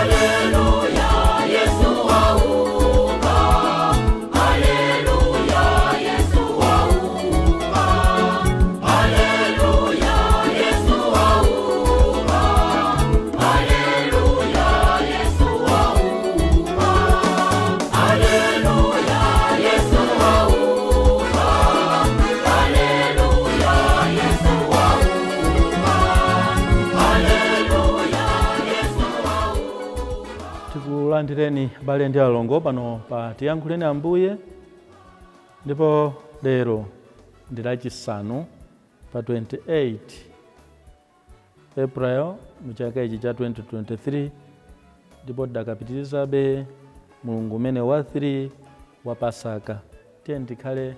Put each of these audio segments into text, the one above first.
Haleluya, Yesu wauka. Haleluya, Yesu wauka. Haleluya, Yesu wauka. Haleluya, Yesu wauka. Haleluya, Yesu wauka. Haleluya, Yesu wauka. Haleluya, Yesu wauka. Tikulandireni abale ndi alongo pano pa Tiyankhuleni Ambuye. Ndipo lero ndi Lachisanu pa 28 April mu chaka ichi cha 2023, ndipo tidakapitirizabe mulungu umene wa 3 wa Pasaka. Tiye tikhale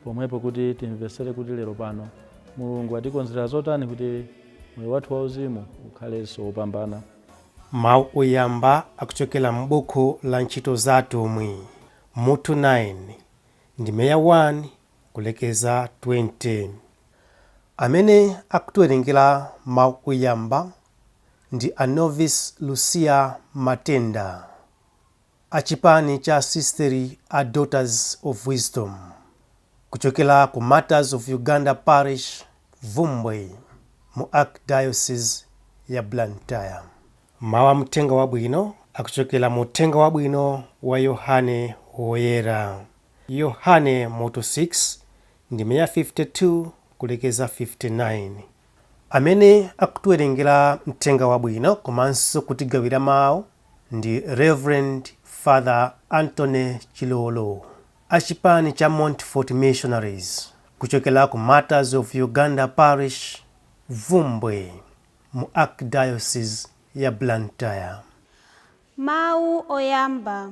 pomwepo kuti timvesere kuti lero pano Mulungu atikonzera zotani kuti moyo wathu wauzimu ukhalenso wopambana. Mawu oyamba akuchokera m'buku la Ntchito za Atumwi, mutu 9, ndime ya 1 kulekeza 20. Amene akutiwerengera mawu oyamba ndi a Novice Lucia Matenda, achipani cha Sisteri a Daughters of Wisdom, kuchokera ku Martyrs of Uganda Parish, Vumbwe, mu Archdiocese ya Blantyre. Mawu a Mthenga Wabwino akuchokera mu Uthenga Wabwino wa Yohane Woyera, Yohane mutu 6, ndime ya 52 kulekeza 59. Amene akutiwerengera Mthenga Wabwino komanso kutigawira mawu ndi Reverend Father Anthony Chilolo, achipani cha Montfort Missionaries, kuchokera ku Martyrs of Uganda Parish, Vumbwe, mu Archdiocese ya Blantyre. Mawu oyamba.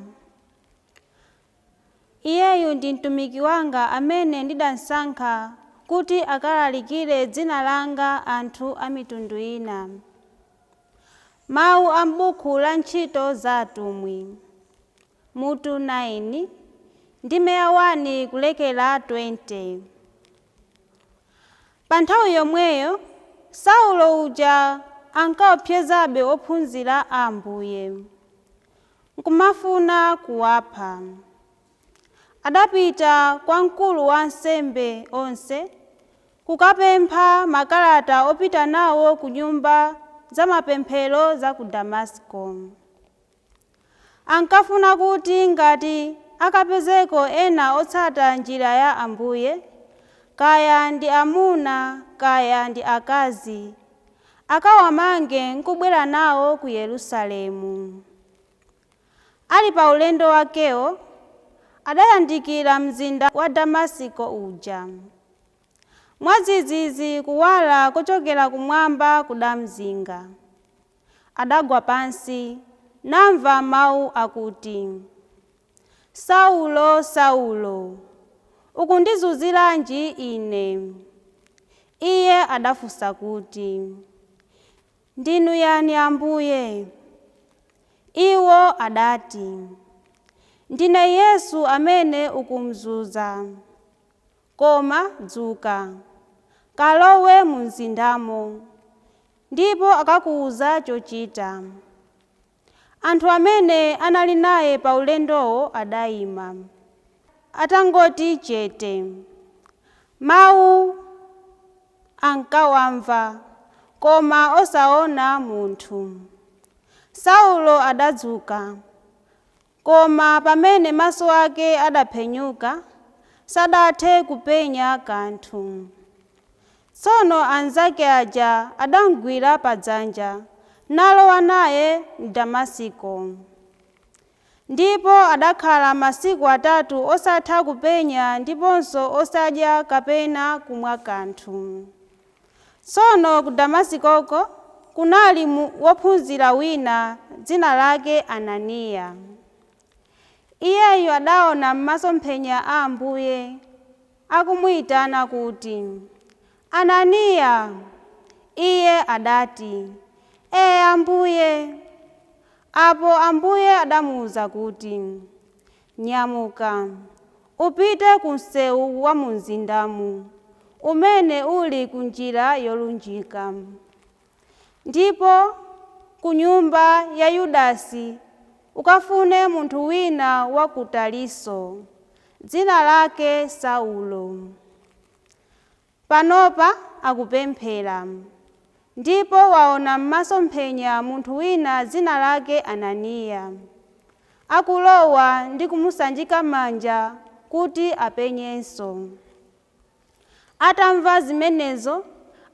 Iyeyu ndi mtumiki wanga amene ndidasankha kuti akalalikire dzina langa anthu a mitundu ina. Mawu a m'buku la Ntchito za Atumwi, mutu 9, ndime ya 1 kulekera 20. Pa nthawi yomweyo Saulo uja ankaopsezabe ophunzira a Ambuye, nkumafuna kuwapha. Adapita kwa mkulu wa ansembe onse kukapempha makalata opita nawo ku nyumba za mapemphero za ku Damasiko. Ankafuna kuti ngati akapezeko ena otsata njira ya Ambuye, kaya ndi amuna kaya ndi akazi, akawamange nkubwera nawo ku Yerusalemu. Ali pa ulendo wakewo, adayandikira mzinda wa Damasiko uja. Mwadzidzidzi kuwala kochokera kumwamba kudamzinga. Adagwa pansi namva mawu akuti, "Saulo, Saulo, ukundizunziranji ine?" Iye adafunsa kuti, "Ndinu yani, Ambuye?" Iwo adati, "Ndine Yesu amene ukumzunza. Koma dzuka, kalowe mu mzindamo, ndipo akakuwuza chochita." Anthu amene anali naye pa ulendowo adayima atangoti chete. Mawu ankawamva, koma osaona munthu. Saulo adadzuka, koma pamene maso ake adaphenyuka, sadathe kupenya kanthu. Tsono anzake aja adamugwira padzanja nalowa naye mDamasiko. Ndipo adakhala masiku 3 osatha kupenya ndiponso osadya kapena kumwa kanthu. Tsono ku Damasikoko kunali wophunzira wina dzina lake Ananiya. Iyeyu adaona m'masomphenya a Ambuye akumuyitana kuti, "Ananiya!" Iye adati, "Ee, Ambuye." Apo Ambuye adamuwuza kuti, "Nyamuka, upite ku msewu wa mu mzindamu umene uli ku njira yolunjika, ndipo ku nyumba ya Yudasi ukafune munthu wina wa ku Tariso, dzina lake Saulo. Panopa akupemphera, ndipo waona m'masomphenya munthu wina dzina lake Ananiya akulowa ndi kumusanjika manja kuti apenyenso. Atamva zimenezo,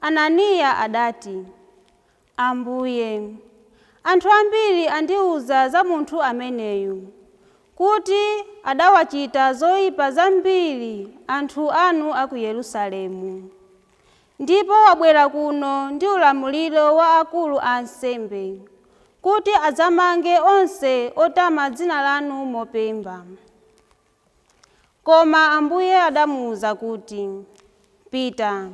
Ananiya adati, Ambuye, anthu ambiri andiwuza za munthu ameneyu, kuti adawachita zoyipa zambiri anthu anu a ku Yerusalemu. Ndipo wabwera kuno ndi ulamuliro wa akulu a ansembe, kuti adzamange onse otama dzina lanu mopemba. Koma Ambuye adamuwuza kuti, Pita,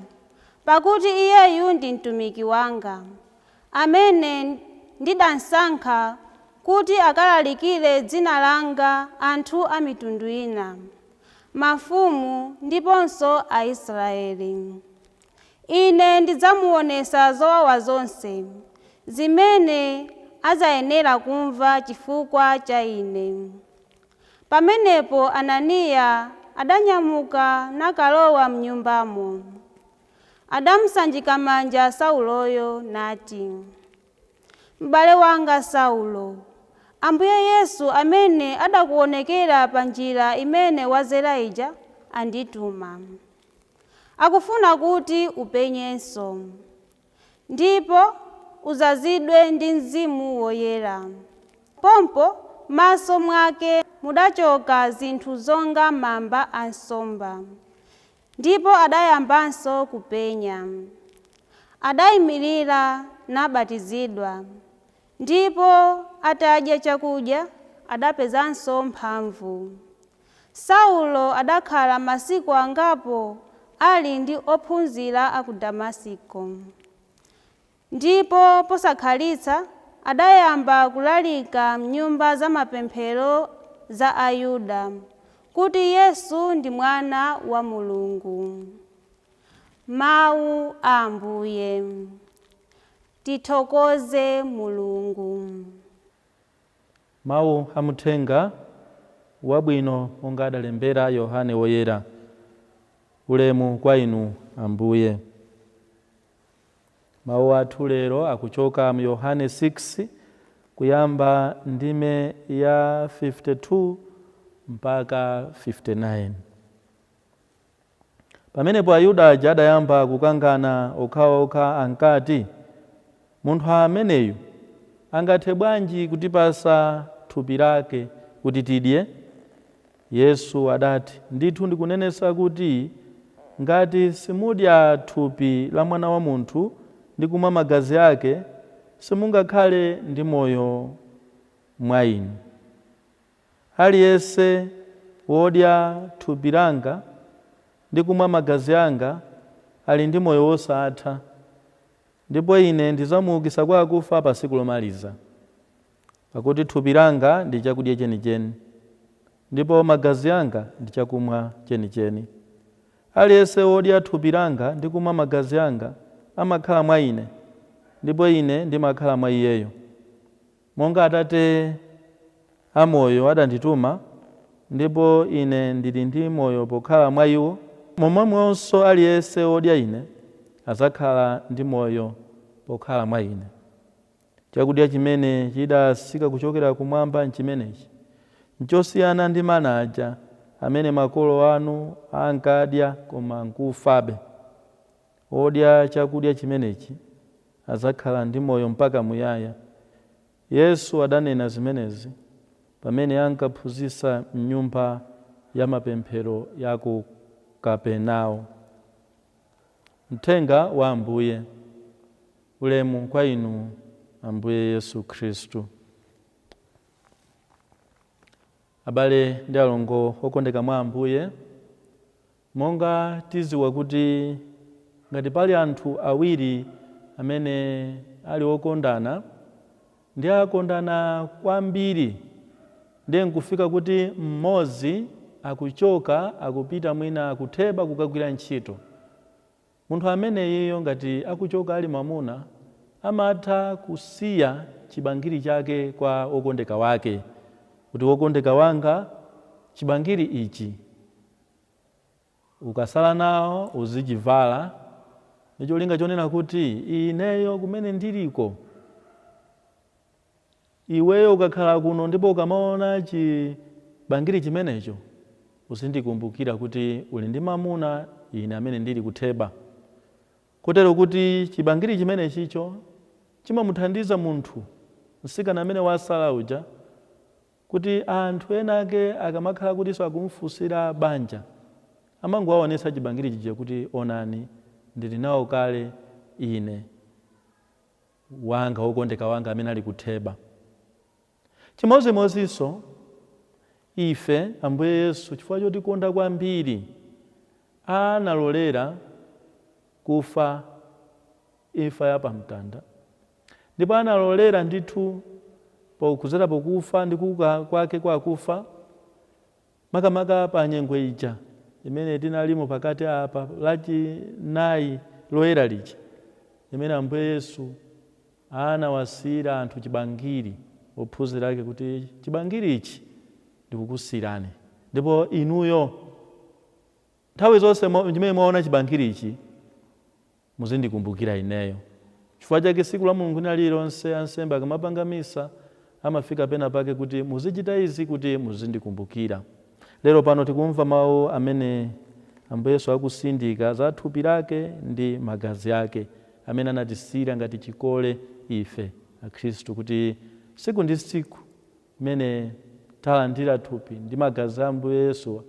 pakuti iyeyu ndi mtumiki wanga, amene ndidamusankha kuti akalalikire dzina langa anthu a mitundu ina, mafumu ndiponso Aisraeli. Ine ndidzamuonetsa zowawa zonse zimene adzayenera kumva chifukwa cha Ine. Pamenepo Ananiya adanyamuka nakalowa m'nyumbamo. Adamusanjika manja Sauloyo nati, M'bale wanga Saulo, Ambuye Yesu amene adakuonekera pa njira imene wazera ija andituma. Akufuna kuti upenyenso, ndipo udzazidwe ndi Mzimu Woyera. Pompo m'maso mwake mudachoka zinthu zonga mamba a nsomba, ndipo adayambanso kupenya. Adayimirira nabatizidwa, ndipo atadya chakudya adapezanso mphamvu. Saulo adakhala masiku angapo ali ndi ophunzira a ku Damasiko. Ndipo posakhalitsa adayamba kulalika m'nyumba za mapemphero za Ayuda kuti Yesu ndi Mwana wa Mulungu. Mawu a Ambuye. Tithokoze Mulungu. Mawu amuthenga wabwino monga adalembera Yohane Woyera. Ulemu kwa inu Ambuye. Mawu athu lero akuchoka mu Yohane 6 kuyamba ndime ya 52 mpaka 59. Pamenepo Ayuda aja adayamba kukangana okhaokha ankati, Munthu ameneyu angathe bwanji kutipatsa thupi lake kuti tidye? Yesu adati, Ndithu ndikunenetsa kuti ngati simudya thupi la Mwana wa Munthu ndi kumwa magazi ake, simungakhale ndi moyo mwa inu. Aliyense wodya thupi langa ndi kumwa magazi anga ali ndi moyo wosatha, ndipo Ine ndidzamuukitsa kwa akufa pa tsiku lomaliza. Pakuti thupi langa ndi chakudya chenicheni, ndipo magazi anga ndi chakumwa chenicheni. Aliyense wodya thupi langa ndi kumwa magazi anga amakhala mwa Ine, ndipo Ine ndimakhala mwa iyeyo. Monga Atate amoyo adandituma, ndipo Ine ndili ndi moyo pokhala mwa iwo, momwemonso aliyense wodya Ine adzakhala ndi moyo pokhala mwa Ine. Chakudya chimene chidatsika kuchokera kumwamba nchimenechi. Nchosiyana ndi mana aja amene makolo anu ankadya koma nkufabe. Wodya chakudya chimenechi adzakhala ndi moyo mpaka muyaya. Yesu adanena zimenezi pamene ankaphunzitsa m'nyumba ya mapemphero ya ku Kapernao. Mthenga wa Ambuye. Ulemu kwa inu Ambuye Yesu Khristu. Abale ndi alongo okondeka mwa Ambuye, monga tiziwa kuti ngati pali anthu awiri amene ali okondana, ndi akondana kwambiri, ndiye nkufika kuti mmodzi akuchoka akupita mwina kutheba kukagwira ntchito. Munthu ameneyiyo ngati akuchoka ali mwamuna, Amatha kusiya chibangiri chake kwa wokondeka wake kuti, "Wokondeka wanga, chibangiri ichi ukasala nawo uzichivala," ndi cholinga chonena kuti ineyo kumene ndiliko, iweyo ukakhala kuno ndipo ukamaona chibangiri chimenecho uzindikumbukira kuti uli ndi mamuna ine amene ndili kutheba. Kotero kuti chibangiri chimene chicho chimamuthandiza munthu, mtsikana amene wasala uja, kuti anthu ena ake akamakhala kutinso akumfunsira banja, amangowaonetsa chibangiri chija kuti, "Onani, ndili nawo kale ine wanga, wokondeka wanga amene ali kutheba." Chimodzimodzinso ife, Ambuye Yesu, chifukwa chotikonda kwambiri, analolera kufa imfa ya pamtanda, ndipo analolera ndithu pokuzera pokufa ndi kuuka kwake kwa akufa, makamaka pa nyengo ija imene tinalimo pakati apa, Lachinayi Loyera lija, imene Ambuye Yesu anawasiyira anthu chibangiri, ophunzira ake, kuti, "Chibangiri ichi ndikukusiyirani, ndipo inuyo nthawi zonse chimene mwaona chibangiri ichi muzindikumbukira ineyo." Chifukwa chake tsiku la Mulungu lina lililonse ansembe akamapanga misa amafika pena pake kuti, "Muzichita izi kuti muzindikumbukira." Lero pano tikumva mawu amene Ambuye Yesu akusindika za thupi lake ndi magazi ake amene anatisiyira ngati chikole ife Akhristu, kuti tsiku ndi tsiku imene talandira thupi ndi magazi a Ambuye Yesu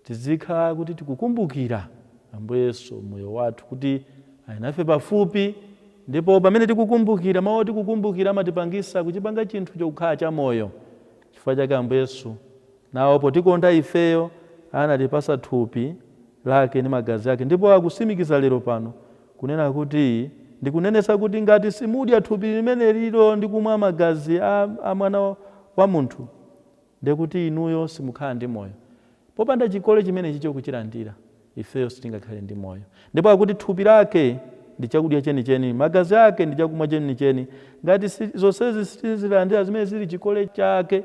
tizikhala kuti tikukumbukira Ambuye Yesu moyo wathu, kuti ali nafe pafupi. Ndipo pamene tikukumbukira, mawu tikukumbukira amatipangisa kuchipanga chinthu chokhala cha moyo. Chifukwa chake Ambuye Yesu nawo potikonda ifeyo anatipasa thupi lake ndi magazi ake, ndipo akusimikiza lero pano kunena kuti, "Ndikunenetsa kuti ngati simudya thupi limene lilo ndi kumwa magazi a mwana wa munthu, ndekuti inuyo simukhala ndi moyo." Popanda chikole chimene chicho kuchilandira, ifeyo sitingakhale ndi moyo. Ndipo akuti thupi lake ndi chakudya chenicheni, magazi ake ndi chakumwa chenicheni. Ngati zonsezi sitizilandira, zimene zili chikole chake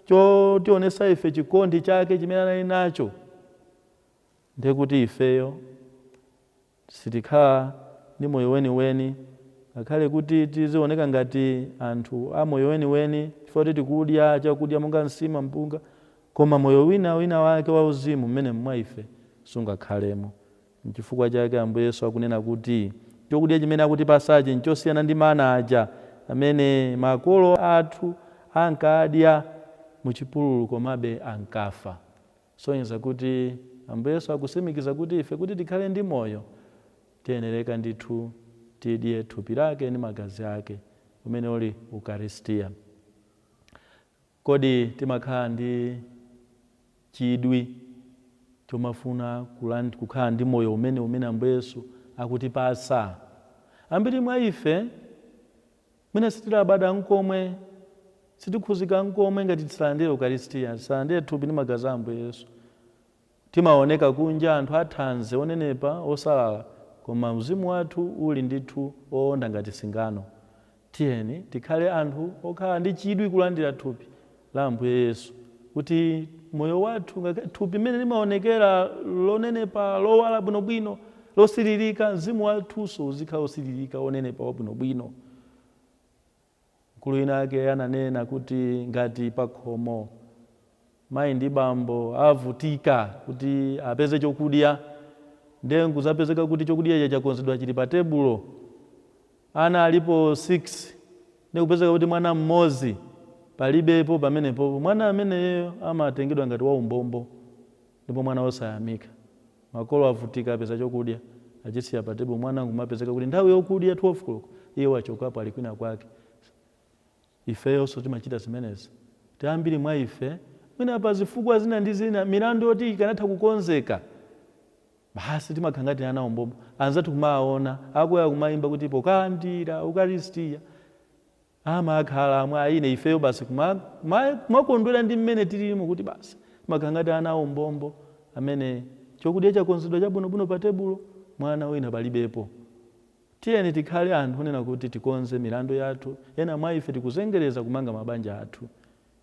chotionetsa ife chikondi chake chimene anali nacho, ndekuti ifeyo sitikhala ndi moyo weniweni, ngakhale kuti tizioneka ngati anthu a moyo weniweni chifukwa kuti tikudya chakudya monga nsima, mpunga, koma moyo wina wina wake wauzimu mmene mwa ife sungakhalemo. Nchifukwa chake Ambuye Yesu akunena kuti chokudya chimene akutipasachi nchosiyana ndi mana aja amene makolo athu ankadya muchipululu komabe ankafa. Sonyeza kuti Ambuye Yesu akusimikiza kuti ife kuti tikhale ndi moyo tiyenereka ndithu tidye thupi lake ndi magazi ake, umene uli Ukaristiya. Kodi timakhala ndi chidwi chomafuna kukhala ndi moyo umene Ambuye Yesu akutipasa? Ambiri mwa ife mwina sitilabada nkomwe, sitikhuzika nkomwe ngati tisalandire Ukaristiya, tisalandire thupi ndi magazi a Ambuye Yesu. Timaoneka kunja anthu athanzi, onenepa, osalala, koma mzimu wathu uli ndithu owonda ngati singano. Tiyeni tikhale anthu okhala ndi chidwi kulandira thupi la Ambuye Yesu, kuti moyo wathu, ngakhale thupi mmene limaonekera lonenepa, lowala bwinobwino, losiririka, mzimu wathunso uzikhala osiririka, onenepa, wabwinobwino. Mkulu wina ake ananena kuti ngati pakhomo mayi ndi bambo avutika kuti apeze chokudya, ndiye nkuzapezeka kuti chokudya chakonzedwa, chili pa tebulo, ana alipo 6, ndi kupezeka kuti mwana mmodzi palibepo pamenepopo, mwana ameneyo amatengedwa ngati waumbombo ndipo mwana wosayamika. Makolo avutika, apeza chokudya, achisiya pa tebulo, mwana nkumapezeka kuti nthawi yokudya 12 koloko iye wachokapo, ali kwina kwake. Ifeyonso timachita zimenezi. Ambiri mwa ife mwina pa zifukwa zina ndi zina, milandu yoti ikanatha kukonzeka, basi timakhala ngati ana umbombo. Anzathu kumawaona akwaya kumayimba kuti pokalandira Ukaristiya amakhala mwa ine, ifeyo basi kumakondwera ndi mmene tilimo, kuti basi timakhala ngati ana umbombo amene chokudya chakonzedwa chabwinobwino pa tebulo, mwana wina palibepo. Tiyeni tikhale anthu onena kuti tikonze milandu yathu. Ena mwa ife tikuzengereza kumanga mabanja athu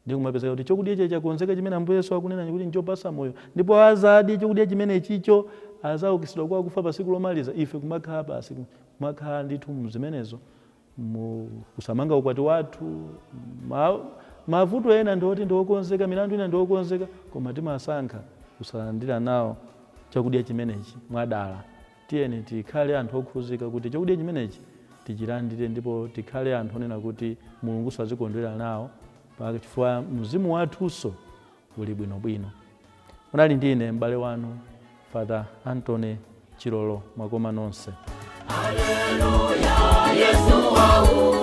ndi kumapezeka kuti chokudya ichi chakonzeka chimene Ambuye Yesu akunena kuti nchopasa moyo, ndipo azadye chokudya chimene chicho azaukitsidwa kwa akufa pa tsiku lomaliza. Ife kumakhala pasi, kumakhala ndithu mzimenezo, mu kusamanga ukwati wathu. Mavuto ena ndioti ndiokonzeka, milandu ina ndiokonzeka, koma timasankha kusalandira nawo chakudya chimenechi mwadala. Tiyeni tikhale anthu okhuzika kuti chakudya chimenechi tichilandire, ndipo tikhale anthu onena kuti Mulungu azikondwera nawo, chifukwa mzimu wathunso uli bwinobwino. Munali ndi ine m'bale wanu, Father Anthony Chilolo. Mwakoma nonse. Haleluya, Yesu wauka.